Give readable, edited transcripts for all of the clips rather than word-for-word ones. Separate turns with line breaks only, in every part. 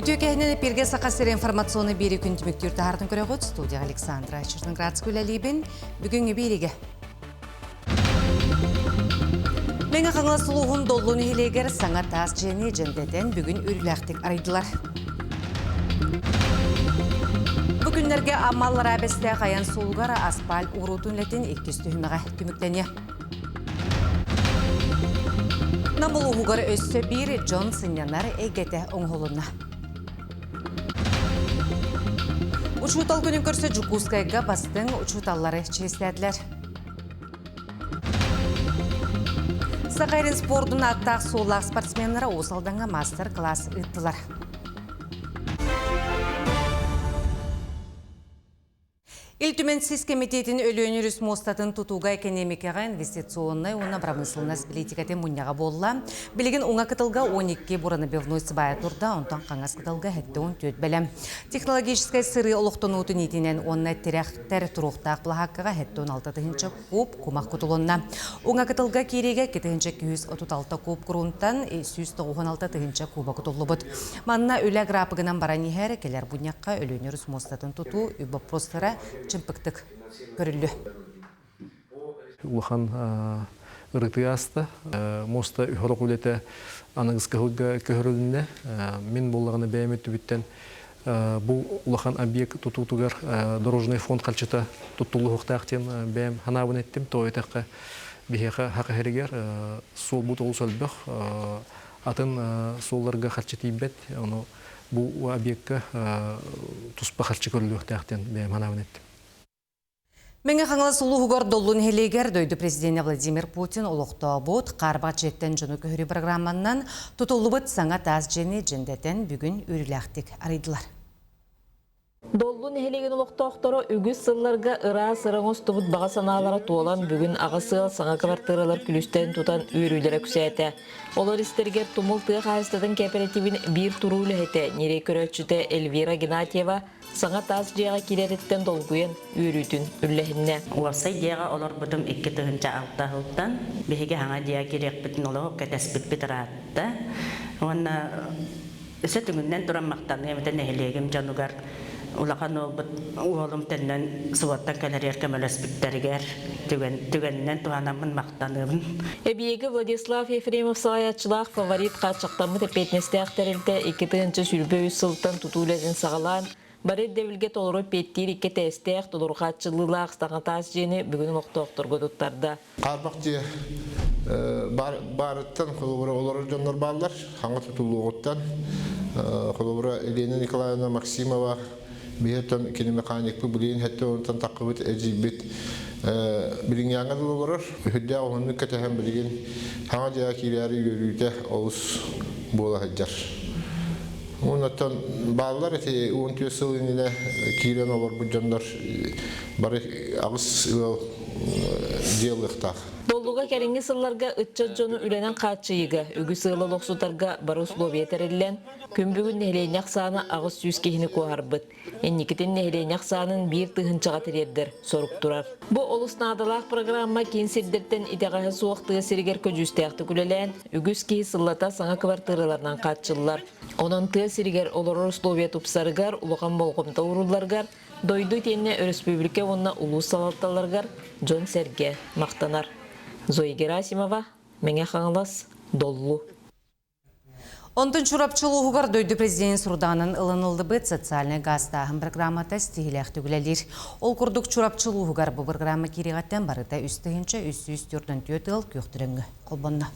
Үтүө кэһинэн эпиргэ Саха сирэ информационный биэри күн түмүктүүр таһаартын көрөҕүт. Студия Александра Черноградская үлэлиибин. Бүгүҥҥү биэригэ. Мэҥэ Хаҥалас улууһун Доллу нэһилиэгэр саҥа таас дьиэни дьэндэтэн бүгүн үрүлээхтик арыйдылар. Бу күннэргэ Амма Аллараа Бэстээх айан суолугар аспааль уруутун үлэтин иккис түһүмэҕэ түмүктэниэ. Нам улууһугар өссө биир дьон сынньанар эйгэтэ оҥоһулунна. Учуутал күнүн көрсө Дьокуускайга бастыҥ учууталлары чиэстээтилэр. Саха Эрин спордун ааттаах суоллаах спортсменнара Уус Алдаҥҥа маастар-кылаас ыыттылар. Ил Түмэн сис кэмитиэтин Өлүөн өрүс муостатын тутууга экэниэмикэҕэ инвестиционнай уонна бырамыысыланнас бэлиитикэтин мунньаҕа буолла. Билигин уҥа кытылга 12 буранобивной сыбаайа турда, онтон хаҥас кытылга 74 бэлэм. Технологическай сырыы олохтонуутун иитинэн уонна тирэхтэр туруохтаах былаһааккаҕа 76 тыһыынча куб кумах кутулунна. Уҥа кытылга киириигэ 2 236 куб грунтан 196 тыһыынча куба кутуллубут. Манна үлэ графигынан баран иһэр, кэлэр мунньахха Өлүөнэ өрүс муостатын тутуу үп боппуруостара чымпыктык көрүллүө.
Улахан ырытыы ааста. Муоста үһорох үлэтэ аныгыскы сылга көһөрүлүннэ. Мин буоллаҕына бэйэм өттүбүттэн бу улахан объект тутуутугар дорожный фонд харчыта туттуллуохтаах диэн бэйэм санаабын эттим. Тоҕо диэтэххэ, биһиэхэ Саха сиригэр суолбут олус элбэх. Атын суолларга харчы тиийбэт, ону бу объекка туспа харчы көрүллүөхтээх диэн бэйэм санаабын эттим.
Мэҥэ Хаҥалас улууһугар Доллу нэһилиэгэр дойду президенэ Владимир Путин олохтообут хаарбах дьиэттэн дьону көһөрүү программанан тутуллубут саҥа таас дьиэни дьэндэтэн бүгүн үөрүүлээхтик арыйдылар.
Доллу нэһилиэгин олохтоохторо үгүс сылларга ыраас ыра оҥостубут баҕа санаалара туолан, бүгүн аҕыс ыал саҥа кыбартыыралар күлүүстэрин тутан үөрүүлэрэ үксээтэ. Олор истэригэр Тумул тыа хаһаайыстыбатын кээпэрэтиибин биир туруу үлэһитэ, ньирэй көрөөччүтэ Эльвира Игнатьева саҥа таас дьиэҕэ киирэриттэн долгуйан үөрүүтүн үллэһиннэ.
Уопсай дьиэҕэ олорбутум 2006 сылтан. Биһиги саҥа дьиэҕэ киириэхпитин олох кэтэспиппит ыраатта. Уонна Өссө түҥүннэн туран махтаныам этэ нэһилиэгим дьонугар улахан уолбут уолум төннөн субуоттан кэлэригэр көмөлөспүттэригэр түгэн, түгэнинэн туһанаммын махтаныабын.
Эбийиэги Владислав Ефремов салайааччылаах «Фаворит» хааччахтаммыт эппиэтинэстээх тэрилтэ 2023 сылтан тутуу үлэтин саҕалаан, бары ирдэбилгэ толору эппиэттиир икки этээстээх толору хааччыллыылаах саҥа таас дьиэни бүгүн олохтоохторго туттарда.
Хаарбах дьиэ баарыттан холобура олорор дьоннор бааллар. Хаҥа тутуллуоҕуттан холобура Елена Николаевна Максимова биһиэттэн кини механикпыт билигин хэттэ онтон таххыбыт эдьиийбит билиҥҥээҥҥэ дылы олорор. Үһүрдээх уһуннук кэтэһэн билигин хаҥа дьиэҕэ киирээри үөрүүтэ олус буола сылдьар. Оннуттан бааллар ити 14 сыл иннинэ киирэн олорбут дьоннор бары аҕыс ыал дьиэ ылыахтаах.
Доллуга кэлиҥҥи сылларга ыччат дьону үлэнэн хааччыйыыга, үгүс ыал олохсутарга бары условия тэриллэн, күн бүгүн нэһилиэнньэ ахсаана 800 киһини куоһарбыт. Инникитин нэһилиэнньэ ахсаанын биир тыһыынчаҕа тириэрдэр сорук турар. Бу олус наадалаах программа киин сирдэртэн итэҕэһэ суох тыа сиригэр көдьүүстээхтик үлэлээн, үгүс киһи сыллата саҥа кыбартыыраларынан хааччыллар. Онон тыа сиригэр олорор условия тупсарыгар, улахан болҕомто уурулларыгар Дойду итиэннэ өрөспүүбүлүкэ уонна улуус салалталарыгар дьон-сэргэ махтанар. Зоя Герасимова, Мэҥэ Хаҥалас, Доллу.
Онтон Чурапчы улууһугар дойду президенин сурудаанын ылыныллыбыт социальнай гаастааһын программата ситиһиилээхтик үлэлиир. Ол курдук Чурапчы улууһугар бу программа киириэҕиттэн барыта 3344 ыал күөх төлөҥҥө холбонно.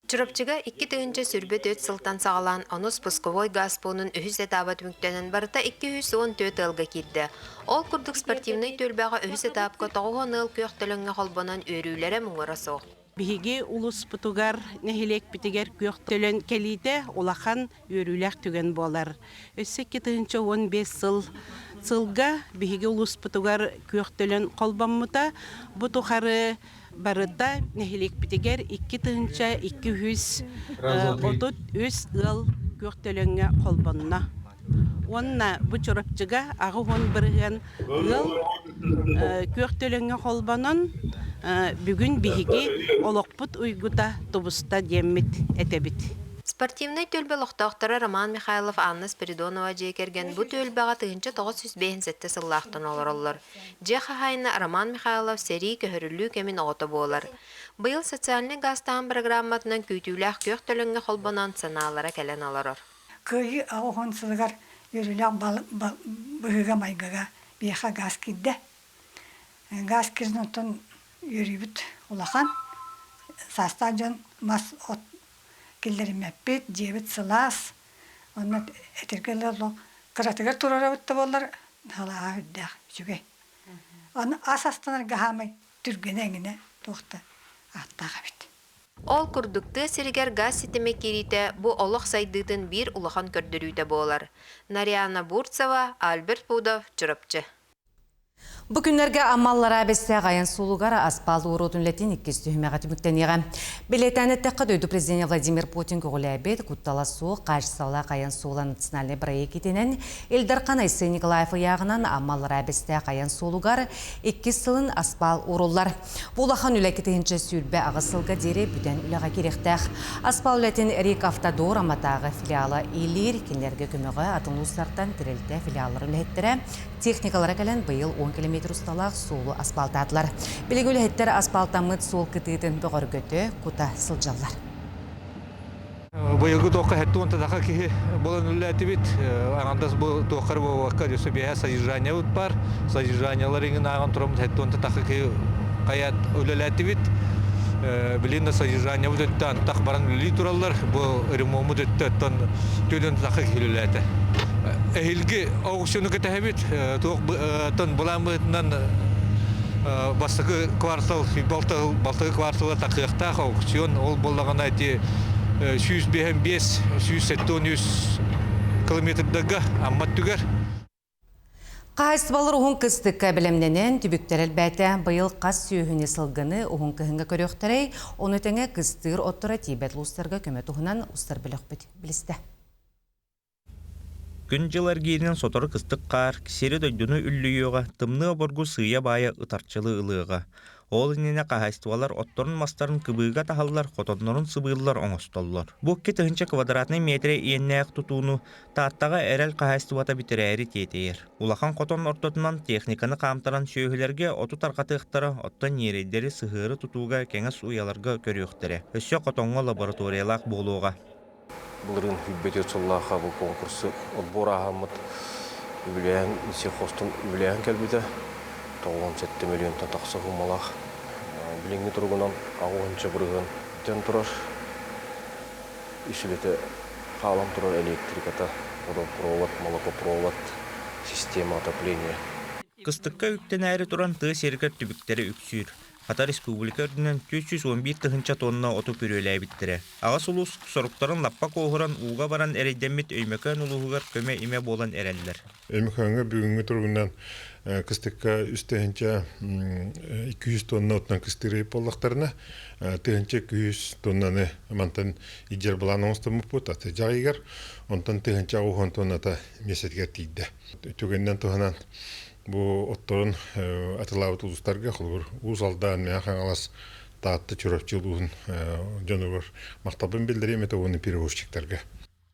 Чурапчыга 2024 сылтан саҕалаан онус пусковой гаас пуунун үһүс этааба түмүктэнэн барыта 214 ыалга киирдэ. Ол курдук спортивнай түөлбэҕэ үһүс этаапка 90 ыал күөх төлөҥҥө холбонон үөрүүлэрэ муҥура суох.
Биһиги улууспутугар, нэһилиэкпитигэр күөх төлөн кэлиитэ улахан үөрүүлээх түгэн буолар. Өссө 2015 сыл сылга биһиги улууспутугар күөх төлөн холбоммута. Бу тухары Барыта нэһилиэкпитигэр 2233 ыал күөх төлөҥҥө холбонно. Уонна бу Чурапчыга 80% ыал күөх төлөҥҥө холбонон, бүгүн биһиги олохпут уйгута тубуста диэммит этэбит.
Спортивнай түөлбэ олохтоохторо Роман Михайлов, Анна Спиридонова дьиэ кэргэн бу түөлбэҕэ 1957 сыллаахтан олороллор. Дьиэ хаһаайына Роман Михайлов сэрии көһөрүллүү кэмин оҕото буолар. Быйыл социальнай гаастааһын программатынан күүтүүлээх күөх төлөҥҥө холбонон санаалара кэлэн олорор.
Кыайыы 80 сылыгар үөрүүлээх быһыыга-майгыга биһиэхэ гаас киирдэ. Гаас киирэн оттон үөрүүбүт улахан. Саастаах дьон мас от киллэриммэппит, дьиэбит сылаас. Онно этэргэ дылы кыратыгар турарабыт да буоллар халааһа үрдээх үчүгэй. Аны ас астанарга хаамай түргэнэ эҥинэ туох да ааттаах эбит.
Ол курдук тыа сиригэр гаас ситимэ киириитэ бу олох сайдыытын биир улахан көрдөрүүтэ буолар. Нарьяна Бурцева, Альберт Пудов, Чурапчы.
Бу күннэргэ Аммаллара бэстээх айан суолугар аспаал уоруутун үлэтин иккис түһүмэҕэ түмүктэниэҕэ. Бэлиэтээн эттэххэ, дойду президенэ Владимир Путин көҕүлээбит куттала суох хаачыстыбалаах айан суола национальнай бырайыак итинэн Ил Дархан Айсен Николаев ыйааҕынан Аммаллара бэстээх айан суолугар иккис сылын аспаал ууруллар. Бу улахан үлэ 2028 сылга диэри бүтэн үлэҕэ киириэхтээх. Аспаал үлэтин Рик Автодор Амматааҕы филиала иилиир, кинилэргэ көмөҕө атын улуустартан тэрилтэ филиалларын үлэһиттэрэ Техникалара кэлэн быйыл 10 километр усталаах суолу аспаалтаатылар. Билигин үлэһиттэр аспаалтаммыт суол кытыытын бөҕөргөтө, кута сылдьаллар.
Быйылгы туохха хэттуон тадаха киһи буолан үлэлээтибит. Аҥардас бу туоххар буолбакка өссө биэһэ содержаниебыт бар. Содержаниелар иҥин ааҕан тураммыт хэттуон татаха киһи хайаат үлэлээтибит. Билин да содержаниебыт өттө антах баран үлэлии тураллар. Бу ремонмут өттө оттон түөлөн татаха киһи үлэлээтэ. Эһилги Аукциону кэтэһэбит. Туох былаан быһыытынан бастакы квартал, балтакы квартала тахыахтаах аукцион. Ол буоллаҕына ити 155, 173 километрдарга Амма өттүгэр.
Хаһаайыстыбалар уһун кыстыкка бэлэмнэнэн түбүктэр элбээтэ. Быйыл хас сүөһүнү сылгыны уһун кыһыҥҥа көрүөхтэрэй, ону тэҥэ кыстыыр отторо тиийбэт улуустарга көмө туһунан устар бөлөхпүт билистэ.
Күн-дьыл эргииринэн сотору кыстык хаар, сири-дойдуну үллүйүөҕэ, тымныы обургу сыыйа-баайа ытарчылыы ылыаҕа. Ол иннинэ хаһаайыстыбалар отторун-мастарын кыбыыга таһаллар, хотоннорун сыбыыллар оҥостоллор. Бу 2000 квадратнай миэтэрэ иэннээх тутууну Тааттаҕа Эрэл хаһаайыстыбата бүтэрээри тиэтэйэр. Улахан хотон ортотунан техниканы хаамтаран сүөһүлэргэ оту тарҕатыахтара, оттон ньирэйдэри сыһыары тутууга кэҥэс уйаларга көрүөхтэрэ. Өссө хотоҥҥо лабораториялаах буолуоҕа.
Былырыын 24 сыллаахха бу конкурсу отбор ааһаммыт үбүлээһин сельхозтан үбүлээһин кэлбитэ. 97 миллионтан тахса суумалаах. Билиҥҥи туругунан 60 бырыһыан бүтэн турар. Үс үлэтэ хаалан турар электриката, водопровод, молокопровод, система отопления.
Кыстыкка үктэнээри туран тыа сиригэр түбүктэрэ үксүүр. Хата республика үрдүнэн 411 тыһыынча тонна оту күрүөлээбиттэрэ. Аҕыс улуус соруктарын лаппа куоһуран ууга баран эрэйдэммит Өймөкөөн улууһугар көмө-имэ буолан эрэллэр.
Өймөкөөҥҥө бүгүҥҥү туругунан кыстыкка үс тыһыынча 200 тонна отунан кыстыыр буоллахтарына, тыһыынча 200 тоннаны мантан илдьэр былаан оҥостоммуппут аты дьаҕыйыгар, онтон тыһыынча 80 тонната миэстэтигэр тиийдэ. Түгэнинэн туһанан Бу отторун атылаабыт улуустарга, холобур, Уус Алдан, Мэҥэ Хаҥалас, Таатта, Чурапчы улууһун дьонугар махталбын биллэриэм этэ уонна перевозчиктарга.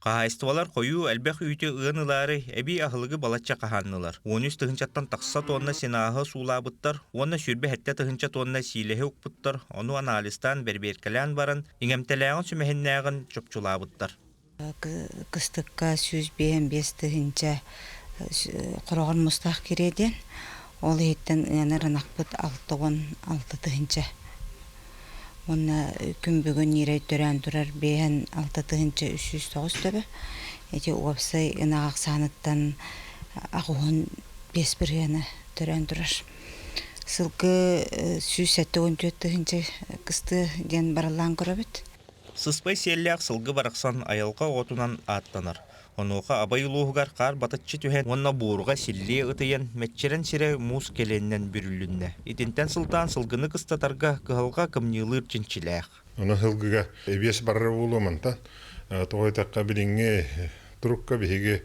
Хаһаайыстыбалар хойуу элбэх үүтү ыан ылаары эбии аһылыгы балачча хаһааннылар. 13 тыһыынчаттан тахса тонна сенааһы суулаабыттар уонна 27 тыһыынча тонна сиилэһи укпуттар, ону анализтаан бэрбиэркэлээн баран, иҥэмтэлээҕин сүмэһиннээҕин чопчулаабыттар.
Кыстыкка 155 тыһыынча хороҕор мустаах кириэ диэн, ол иһиттэн ыанар ынахпыт 66 тыһыынча. Уонна күн бүгүн ньирэй төрөөн турар 56 тыһыынча 309 төбө. Ити уопсай ынах ахсааныттан 85 бырыһыана төрөөн турар. Сылгы 174 тыһыынча кыстыа диэн барыллаан көрөбүт.
Сыспай сиэллээх сылгы барахсан айылҕа оҕотунан ааттанар. Онуоха Абай улууһугар хаар батыччы түһэн уонна буурҕа силлиэ ытыйан, мэччирэҥ сирэ муус кэлиэнинэн бүрүлүннэ. Итинтэн сылтаан сылгыны кыстатарга кыһалҕа кымньыылыыр чинчилээх.
Онон сылгыга эбиэс барар буолуо мантан. Тоҕо диэтэххэ, билиҥҥи турукка биһиги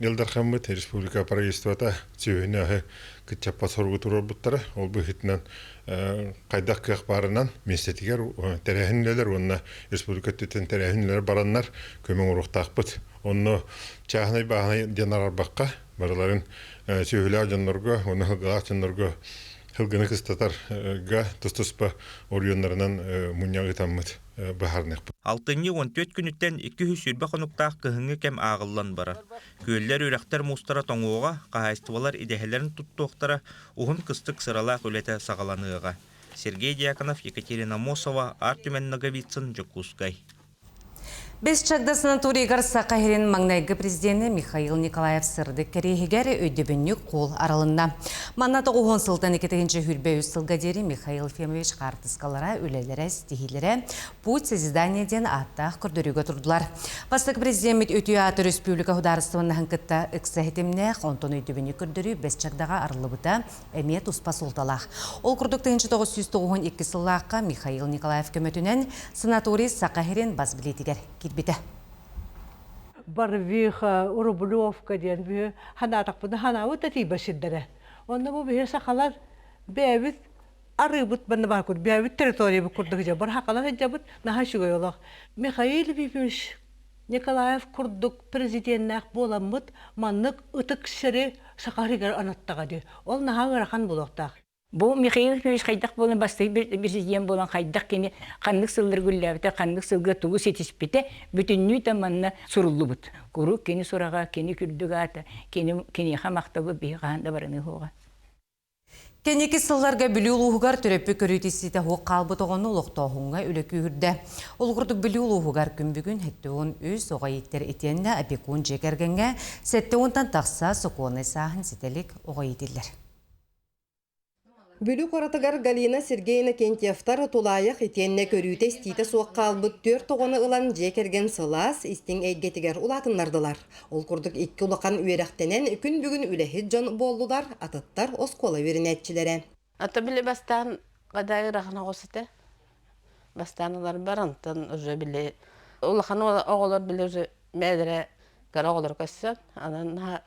Ил Дархаммыт республика правительствота сүөһүнү-аһы кыччаппат соругу туруорбуттара. Ол быһыытынан хайдах кыах баарынан миэстэтигэр тэрээһин үлэлэр уонна республика өттүттэн тэрээһин үлэлэр бараннар көмө оҥоруохтаахпыт. Онно чааһынай бааһынай диэн арарбакка барыларын сүөһүлээх дьоннорго уонна сылгылаах дьоннорго сылгыны кыстатарга тус-туспа оройуоннарынан мунньах ыытаммыт быһаарыныахпыт.
Алтынньы 14 күнүттэн 220 хонуктаах кыһыҥҥы кэм ааҕыллан барар. Күөллэр, үрэхтэр муустара тоҥуоҕа, хаһаайыстыбалар идэһэлэрин туттуохтара, уһун кыстык сыралаах үлэтэ саҕаланыаҕа. Сергей Дьяконов, Екатерина Мосова, Артем Ноговицын, Дьокуускай.
Бэс Чагда санаторийыгар Саха сирин маҥнайгы президенэ Михаил Николаев сырдык кэриэһигэр өйдөбүнньүк куул арылынна. Манна тоҕуһун сылтан 2023 сылга диэри Михаил Ефимович хаартыскалара, үлэлэрэ, ситиһиилэрэ «Путь созидания» диэн ааттаах көрдөрүүгэ турдулар. Бастакы президеммит үтүө ааты республика судаарыстыбаннаһын кытта ыкса ситимнээх, онтон өйдөбүнньүк көрдөрүү Бэс Чагдаҕа арыллыбыта эмиэ туспа суолталаах. Ол курдук 1992 сыллаахха Михаил Николаев көмөтүнэн санаторий Саха сирин бас билиитигэр киирбитэ.
Барвиха, Рублевка диэн бүһү ханаатахпына ханаабыт да тиийбэт сирдэрэ. Онно бу биһи сахалар бэйэбит арыыбыт манна баар курдук бэйэбит территориябыт курдук сылдьабыт сахалар сылдьабыт наһаа үчүгэй олох. Михаил Ефимович Николаев курдук президеннээх буоламмыт маннык ытык сири Саха сиригэр анаттаҕа дии. Ол наһаа ыарахан буолуохтаах.
Бу Михаил Ефимович хайдах буолан бастакы президент буолан хайдах кини ханнык сылларга үллээбитэ, ханнык сылга тугу ситиспитэ бүтүннүү манна суруллубут. Куруук кини сураҕа, кини күрдүк аата, кини киниэхэ махтабы биһи хаһан да барыны суоҕа.
Кэнники сылларга Бүлүү улууһугар төрөппүт көрүү-истиитэ суох хаалбыт оҕону олохтооһуҥҥа үлэ күүһүрдэ. Ол курдук Бүлүү улууһугар күн бүгүн 73 оҕо ииттэр итиэннэ опекун дьиэ кэргэҥҥэ 70-тан тахса сокуоннай сааһын ситэ илик оҕо иитиллэр.
Бүлүү куоратыгар Галина Сергеевна Кентьевтар тулаайах итиэннэ көрүүтэ-истиитэ суох хаалбыт түөрт оҕону ылан дьиэ кэргэн сылаас, истиҥ эйгэтигэр улаатыннардылар. Ол курдук икки улахан үөрэхтэнэн күн бүгүн үлэһит дьон буоллулар, атыттар оскуола үөрэнээччилэрэ.
Ата били бастаан гадай ырахан оҕус этэ. Бастаан ыларбар онтон уже били улахан оҕолор били уже бэйэлэрэ кыра оҕолор көссөн, анан наһаа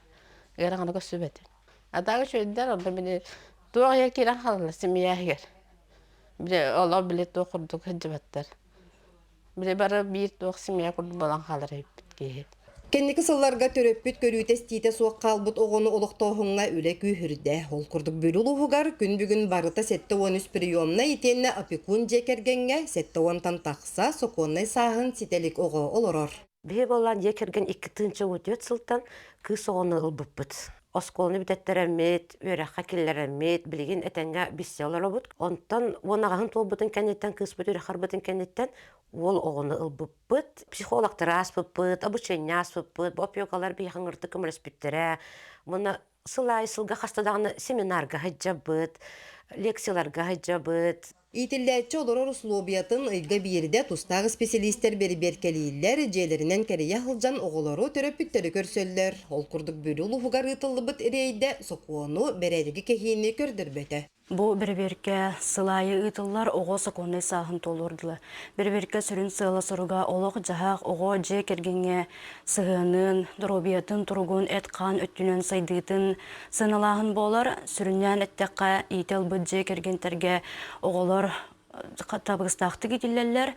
ыараханы көссүбэтим. Атаага үчүгэйдэр онно били туох иһэ киирэн хаалла семья иһигэр. Били олох били туох курдук сылдьыбаттар. Били бары биир туох семья курдук буолан хаалар эбиппит киһи.
Кэнники сылларга төрөппүт көрүүтэ-истиитэ суох хаалбыт оҕону олохтооһуҥҥа үлэ күүһүрдэ. Ол курдук Бүлүү улууһугар күн бүгүн барыта 73 приемнай итиэннэ опекун дьиэ кэргэҥҥэ 70-тан тахса сокуоннай сааһын ситэ илик оҕо олорор.
Биһи буоллаан дьиэ кэргэн 2014 сылтан кыыс оҕону ылбыппыт. Оскуоланы бүтэртэрэммит, үөрэххэ киллэрэммит, билигин этэҥҥэ билсэ олоробут. Онтон уон аҕаһын туолбутун кэнниттэн, кыыспыт үрэххэ барбытын кэнниттэн уол оҕону ылбыппыт. Психологтары ааспыппыт, обучение ааспыппыт, бу опекалар биһиэхэ ыҥыртык көмөлөспүттэрэ. Уонна сыл аайы сылга хаста даҕаны семинарга сылдьабыт, лекцияларга сылдьабыт.
Иитиллээччи олорор услуобуйатын ыйга биирдэ тустаах исписэлиистэр бэрэбиэркэлииллэр, дьиэлэринэн кэрийэ сылдьан оҕолору, төрөппүттэри көрсөллөр. Ол курдук Бүлүү улууһугар ыытыллыбыт рейдэ сокуону, бэрээдэги кэһиини көрдөрбөтө.
Бу бэрэбиэркэ сыл аайы ыытыллар оҕо сокуоннай сааһын туолуор дылы. Бэрэбиэркэ сүрүн сыала-соруга олох-дьаһах, оҕо дьиэ кэргэҥҥэ сыһыанын, доруобуйатын туругун эт-хаан өттүнэн сайдыытын сыаналааһын буолар. Сүрүннээн эттэххэ, иитэ ылбыт дьиэ кэргэнтэргэ оҕолор табыгастаахтык иитиллэллэр.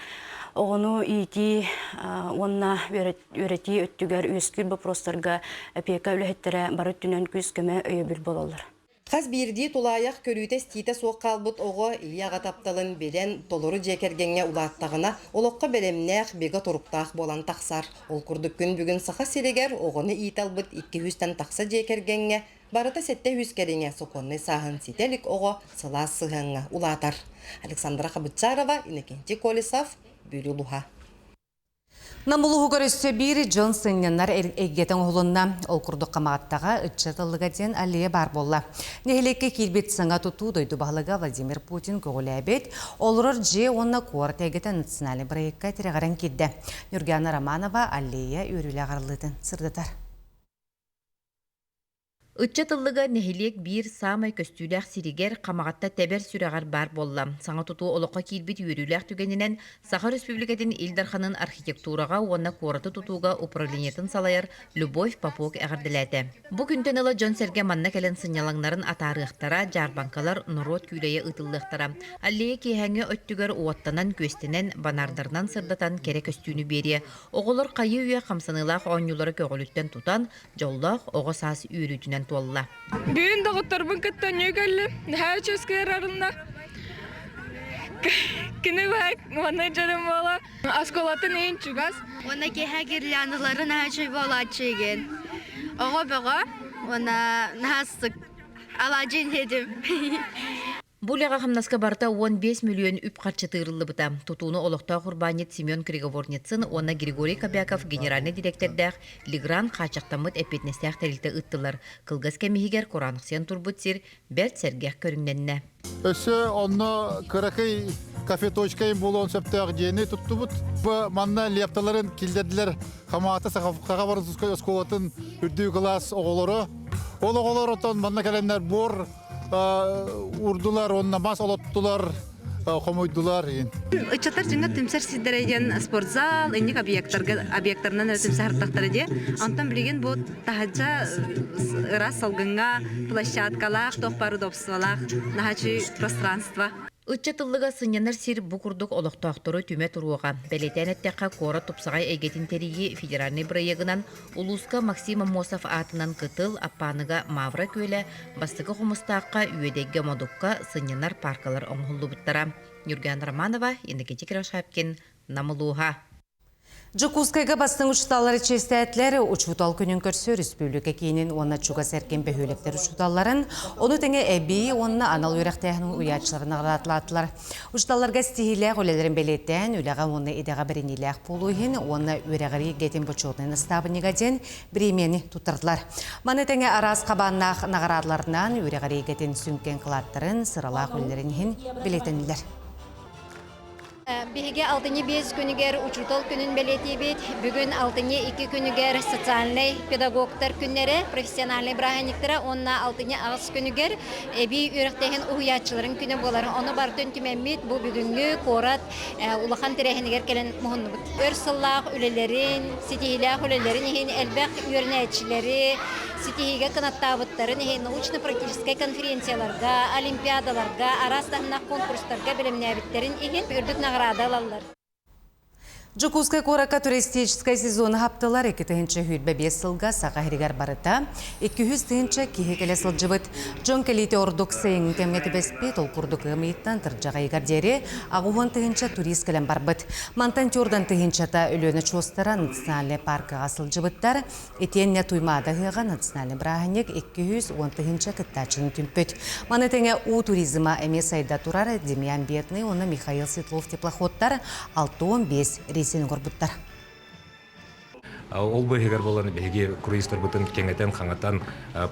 Оҕону иитии уонна үөрэтии өттүгэр үөскүүр боппуруостарга эпиэкэ үлэһиттэрэ бары өттүнэн күүс-көмө өйөбүл буолаллар.
Хас биирдии тулаайах көрүүтэ-истиитэ суох хаалбыт оҕо ийэ-аҕа тапталын билэн, толору дьиэ кэргэҥҥэ улааттаҕына, олоххо бэлэмнээх, бигэ туруктаах буолан тахсар. Ол курдук күн бүгүн Саха сиригэр оҕону иитэ ылбыт 200-тэн тахса дьиэ кэргэҥҥэ барыта 700 кэриҥэ сокуоннай сааһын ситэ илик оҕо сылаас сыһыаҥҥа улаатар. Александра Хабытчарова, Иннокентий Колесов, Бүлүү улууһа.
Нам улууһугар өссө биир дьон сынньанар эйгэтэ оҥоһулунна. Ол курдук Хамаҕаттаҕа ыччат ыллыга диэн аллея баар буолла. Нэһилиэккэ киирбит саҥа тутуу дойду баһылыга Владимир Путин көҕүлээбит Олорор дьиэ уонна куорат эйгэтэ национальнай бырайыакка тирэҕирэн киирдэ. Нюргана Романова аллея үөрүүлээх арыллыытын сырдатар.
Ыччат ыллыга нэһилиэк биир саамай көстүүлээх сиригэр Хамаҕатта тэбэр сүрэҕэр баар буолла. Саҥа тутуу олоххо киирбит үөрүүлээх түгэнинэн Саха Өрөспүүбүлүкэтин Ил Дарханын архитектураҕа уонна куораты тутууга управлениетын салайар Любовь Попок эҕэрдэлээтэ. Бу күнтэн ыла дьон-сэргэ манна кэлэн сынньалаҥнарын атаарыахтара, дьаарбаҥкалар, норуот күүлэйэ ыытыллыахтара. Аллея киэһээҥҥи өттүгэр уоттанан-күөстэнэн, банаардарынан сырдатан кэрэ көстүүнү биэриэ. Оҕолор хайыы-үйэ хамсаныылаах оонньуулары көҕүлүттэн тутан, дьоллоох оҕо саас үөрүүтүнэн туолла.
Бүгүн доҕотторбун кытта ньүү кэллим. Наһаа үчүгэй арынна. Кини манна дьарым буола. Оскуолатын иһин чугас.
Уонна киэһэ гирляндалары наһаа үчүгэй буолааччы игин. Оҕо бөҕө уонна наһаа астык. Алаадьы иһэтим.
Бу үлэҕэ-хамнаска барыта 15 мөлүйүөн үп-харчы тыырыллыбыта. Тутууну олохтоох урбаанньыт Семен Криговорницын уонна Григорий Кобяков генеральнай дириэктэрдээх Легран хааччахтаммыт эппиэтинэстээх тэрилтэ ыыттылар. Кылгас кэм иһигэр кураанахсыйан турбут сир бэрт сэргэх көрүҥнэннэ.
Өссө онно кыракый кафе-точка буолуон сөптөөх дьиэни туттубут. Бу манна лепталарын киллэрдилэр Хамаата Саха Французскай оскуолатын үрдүк кылаас оҕолоро. Ол оҕолор отон манна кэлэннэр буор урдулар уонна мас олоттулар, хомуйдулар.
Ыччаттар дьиҥэ түмсэр сирдэрэ диэн спортзал, инник объекттарга объекттарынан эрэ түмсэ сырыттахтара дии. Онтон билигин бу таһырдьа ыраас салгыҥҥа площадкалаах, туох баар удобстволаах наһаа пространство.
Ыччат ыллыга сынньанар сир бу курдук олохтоохтору түмэ туруоҕа. Бэлиэтээн эттэххэ, куорат тупсаҕай эйгэтин тэрийии федеральнай бырайыагынан Улууска Максим Аммосов аатынан Кытыл, Аппааныга Мавра күөлэ, Бастакы Хомустаахха, Үөдэйгэ Модукка сынньанар пааркалар оҥоһуллубуттара. Ньурган Романова, Иннокентий Кривошапкин, Нам улууһа.
Дьокуускайга бастыҥ учууталлары чиэстээтилэр. Учуутал күнүн көрсө республика киинин уонна чугас эркин бөһүөлэктэр учууталларын, ону тэҥэ эбии уонна анал үөрэхтээһин уйааччыларын наҕараадалаатылар. Учууталларга ситиһиилээх үлэлэрин бэлиэтээн, үлэҕэ уонна идэҕэ бэриниилээх буолуу иһин уонна үөрэҕирии эйгэтин бочуотунай настаабынньыга диэн бириэмийэни туттардылар. Маны тэҥэ араас хабааннаах наҕараадаларынан үөрэҕирии эйгэтин сүҥкэн кылааттарын, сыралаах үлэлэрин иһин бэлиэтэннилэр.
Биһиги алтынньы 5 күнүгэр учуутал күнүн бэлиэтиибит. Бүгүн алтынньы 2 күнүгэр социальнай педагогтар күннэрэ, профессиональнай бырааһынньыктара уонна алтынньы 8 күнүгэр эбии үөрэхтээһин уһуйааччыларын күнэ буолар. Ону барытын түмэммит бу бүгүҥҥү куорат улахан тэрээһинигэр кэлэн муһуннубут. Өр сыллаах үлэлэрин, ситиһиилээх үлэлэрин иһин элбэх үөрэнээччилэри ситиһиигэ кынаттаабыттарын иһин научно-практическай конференцияларга, олимпиадаларга, араас таһымнаах конкурстарга бэлэмнээбиттэрин иһин үрдүк наҕараада ылаллар.
Дьокуускай куоракка туристическай сезону хаптылар 2025 сылга Саха сиригэр барыта 200 тыһыынча киһи кэлэ сылдьыбыт. Дьон кэлиитэ ордук сайыҥҥы кэмҥэ түбэспит, ол курдук ыам ыйыттан тырдьаҕайыгар диэри 80 тыһыынча турист кэлэн барбыт. Мантан Тюрдан тыһыынчата Өлүөнэ чуостара национальнай паркаҕа сылдьыбыттар. Итиэннэ Туймаада ыһыаҕа национальнай бырааһынньык 210 тыһыынча кыттааччыны түмпүт. Маны тэҥэ уу туризма эмиэ сайда турар Демьян Бедный уонна Михаил Светлов теплоходтар 65 рейсин оҥорбуттар.
Ол быыһыгар буолан биһиги круизтарбытын кэҥэтэн, хаҥатан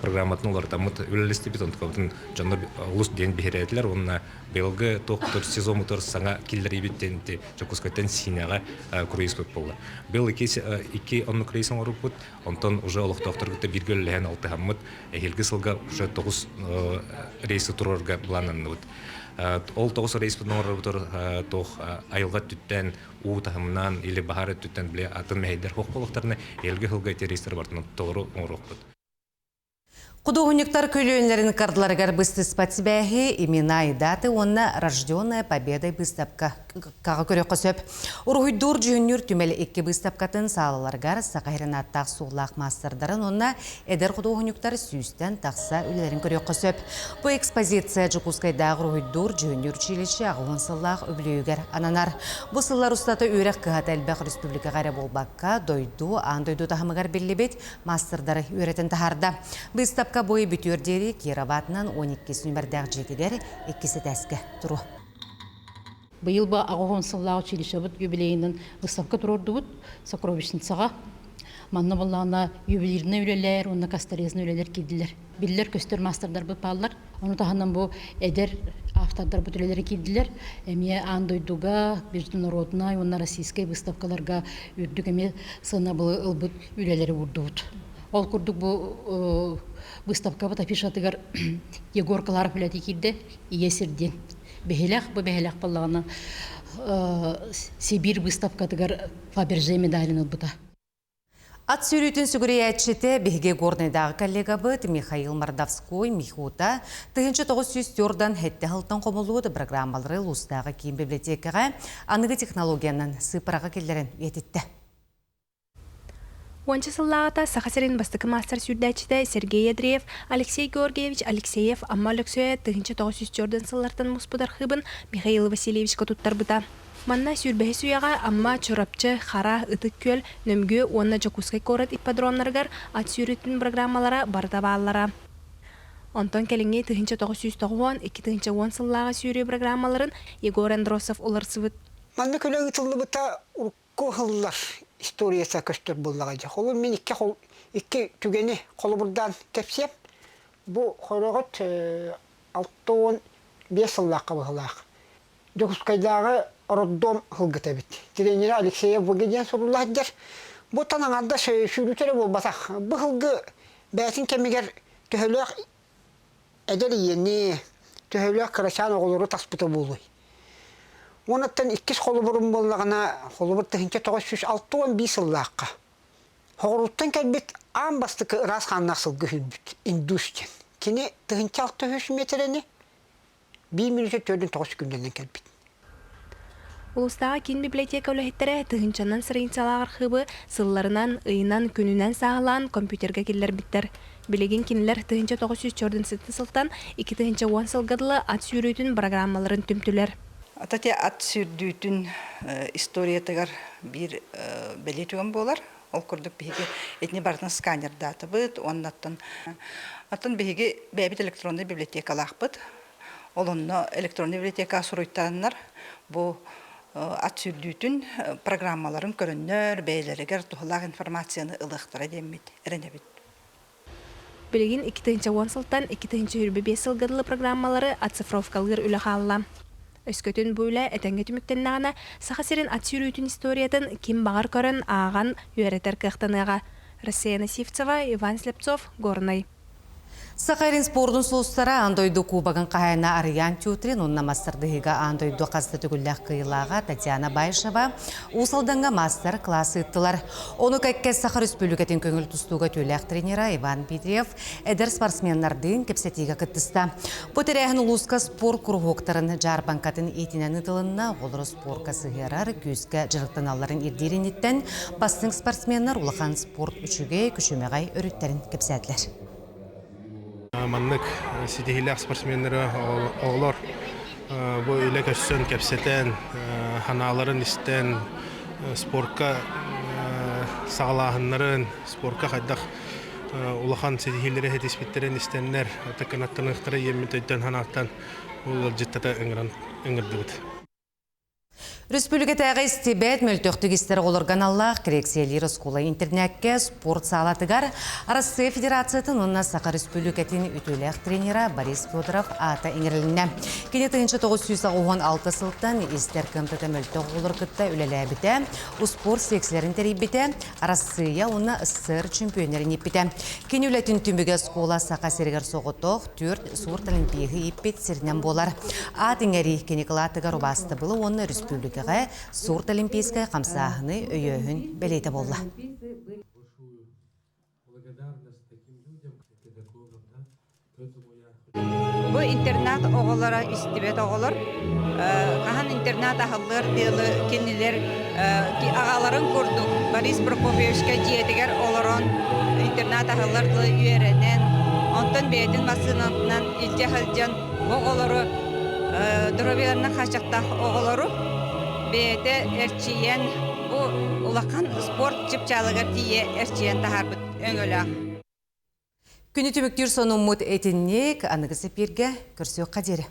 программатын уларытаммыт үлэлэстибит, онтукабытын дьоннор олус диэн биһирээтилэр уонна быйылгы туох сезоммутугар саҥа киллэриибит диэн Дьокуускайтан Сиинэҕэ круизпыт буолла. Быйыл икки оннук рейс оҥорбуппут, онтон уже олохтоохтор кытта бииргэ үлэлэһэн алтыһаммыт, эһиилги сылга уже тоҕус рейсы туруорарга былааннанныбыт. Ол тоҕус рейспытын оҥорорбутугар туох айылҕа өттүттэн, уу таһымынан или баһаар өттүттэн били атын мэһэйдэр суох буолуохтарына, эһиилги сылга ити рейстэр барытын толору оҥоруохпут.
Худуоһунньуктар көлүөнэлэрин кардыларыгар быстыспат сибээһи «Имена и даты» уонна «Рожденная победой» быыстапкаҕа көрүөххэ сөп. Уруһуйдуур дьүһүннүүр түмэл икки быыстапкатын саалаларыгар Саха сирин ааттаах суоллаах маастардарын уонна эдэр худуоһунньуктар сүүстэн тахса үлэлэрин көрүөххэ сөп. Бу экспозиция Дьокуускайдааҕы уруһуйдуур дьүһүннүүр училище 80 сыллаах үбүлүөйүгэр ананар. Бу сыллар устата үөрэх кыһата элбэх республикаҕа эрэ буолбакка, дойду, аан дойду таһымыгар биллибит маастардары үөрэтэн таһаарда. Быыстапка бой бүтүөр диэри Кироватынан 12 нүмердээх дьиэтигэр иккис этээскэ туруо.
Быйыл бу 80 сыллаах училищебыт юбилейынан выставка туруордубут сокровищницаҕа. Манна буоллаҕына ювелирнай үлэлэр уонна касторезный үлэлэр киирдилэр. Биллэр-көстөр маастардарбыт бааллар. Ону таһынан бу эдэр автордарбыт үлэлэрэ киирдилэр. Эмиэ аан дойдуга, международнай уонна российскай выставкаларга үрдүк эмиэ сыанабылы ылбыт үлэлэри уурдубут. Ол курдук бу выставкабыт афишатыгар Егор Кларов үлэтэ киирдэ Ийэ сир диэн бэһилэх. Бу бэһилэх буоллаҕына Сибиир выставкатыгар Фаберже медалин ылбыта.
Ат сүүрүүтүн сүгүрүйээччитэ биһиги Горнайдааҕы коллегабыт Михаил Мордовской Михута 1904 сэттэ сылтан хомуллубут программалары улуустааҕы киин библиотекаҕа аныгы технологиянан сыыппараҕа киллэрэн үйэтиттэ.
Уонча сыллааҕыта Саха сирин бастакы маастар сүүрдээччитэ Сергей Андреев, Алексей Георгиевич Алексеев Амма Өлөксөйө 1904 сыллартан муспут архыыбын Михаил Васильевичка туттарбыта. Манна сүүрбэһис үйэҕэ Амма, Чурапчы, Хара, Ытык Күөл, Нөмгүө уонна Дьокуускай куорат ипподромнарыгар ат сүүрүүтүн программалара барыта бааллара. Онтон кэлиҥҥи 1992 сыллааҕы сүүрүү программаларын Егор Андросов уларсыбыт.
Манна күлэ ыытыллыбыта урукку сыллар историята көстөр буоллаҕа дьэ. Холобур мин икки, икки түгэни холобурдаан кэпсиэм. Бу хороҕот 65 сыллаахха быһылаах. Дьокуускайдааҕы роддом сылгыта эбит. Тренерэ Алексеев ВГ диэн сурулла сылдьар. Бу тан аҥардас сүүрүүтэ эрэ буолбатах. Бу сылгы бэйэтин кэмигэр төһөлөөх эдэр ийэни, төһөлөөх кырачаан оҕолору таспыта буолуой? Уонаттан иккис холобурум буоллаҕына, холобур 1961 сыллаахха Хоҕуруттан кэлбит аан бастакы ыраас хааннаах сылгы сүүрбүт индус диэн. Кини 1600 миэтэрэни биир мүнүүтэ төрдүн тоҕус күннэнэн кэлбит.
Улуустааҕы киин библиотека үлэһиттэрэ тыһыынчанан страницалаах архыыбы сылларынан, ыйынан, күнүнэн сааһылаан компьютерга киллэрбиттэр. Билигин кинилэр 1947 сылтан 2010 сылга дылы ат сүүрүүтүн программаларын түмтүлэр.
Ата ат сүүрдүүтүн историятыгар биир бэлиэ түгэн буолар. Ол курдук биһиги итини барытын сканердаатыбыт уоннаттан атын биһиги бэйэбит электроннай библиотекалаахпыт. Ол онно электроннай библиотека суруйтараннар бу ат сүүрдүүтүн программаларын көрөннөр бэйэлэригэр туһалаах информацияны ылыахтара диэммит эрэнэбит.
Билигин 2010 сылтан 2025 сылга дылы программалары оцифровкалыыр үлэ хаалла. Өскөтүн бу үлэ этэҥҥэ түмүктэннэҕинэ, Саха сирин ат сүүрүүтүн историятын ким баҕар көрөн, ааҕан, үөрэтэр кыахтаныаҕа. Рассеяна Сивцева, Иван Слепцов, Горнай.
Саха Сирин спордун сулустара аан дойду кубогын хаһаайына Арыйаан Тютрин уонна мастардыһыыга аан дойду хас да төгүллээх кыайыылааҕа Татьяна Баишева Уус Алдаҥҥа маастар-кылаас ыыттылар. Ону кэккэ Саха Өрөспүүбүлүкэтин көҥүл тустууга үтүөлээх тренера Иван Дмитриев эдэр спортсменнардыын кэпсэтиигэ кыттыста. Бу тэрээһин улууска спорт куруһуоктарын дьаарбаҥкатын иитинэн ыытылынна. Оҕолору спорка сыһыарар, күүскэ дьарыктаналларын ирдиир инниттэн бастыҥ спортсменнар улахан спорт үчүгэй, күчүмэҕэй өрүттэрин кэпсээтилэр.
Маннык ситиһиилээх спортсменнары оҕолор бу илэ көрсөн кэпсэтэн, санааларын истэн, спорка саҕалааһыннарын, спорка хайдах улахан ситиһиилэри ситиспиттэрин истэннэр, такынаттаныахтара иэммит өйтөн санааттан ол ыалдьыттата ыҥыран ыҥырдыбыт.
Республикатааҕы истибэт мөлтөхтүк истэр оҕолорго аналлаах коррекциялиир оскуола интернакка спорт саалатыгар Арассыыйа Федерациятын уонна Саха Республикатын үтүөлээх тренера Борис Федоров аата иҥэрилиннэ. Кини 1996 сылтан истэр кыамтата мөлтөх оҕолору кытта үлэлээбитэ, успуорт секцияларын тэрийбитэ, Арассыыйа уонна СССР чемпионнарын ииппитэ. Кини үлэтин түмүгэ оскуола Саха сиригэр соҕотох түөрт спорт олимпиеһы ииппит сиринэн буолар. Аат иҥэрии кини кылаатыгар убаастабылы уонна өрөспүүбүлүкэҕэ сурт олимпийскай хамсааһыны өйөөһүн бэлиэтэ буолла.
Бу интернат оҕолоро истибэт оҕолор. Хаһан интернат аһыллыар дылы кинилэр аҕаларын курдук Борис Прокопьевичка дьиэтигэр олорон интернат аһыллар дылы үөрэнэн, онтон бэйэтин массыынатынан илдьэ сылдьан бу оҕолору доруобуйаларынан хааччахтаах оҕолору бэйэтэ эрчийэн бу улахан спорт чыпчаалыгар тиийэ эрчийэн таһаарбыт өҥөлөөх.
Күнү түмүктүүр сонуммут итинник аныгы сэпиэргэ көрсүөххэ диэри.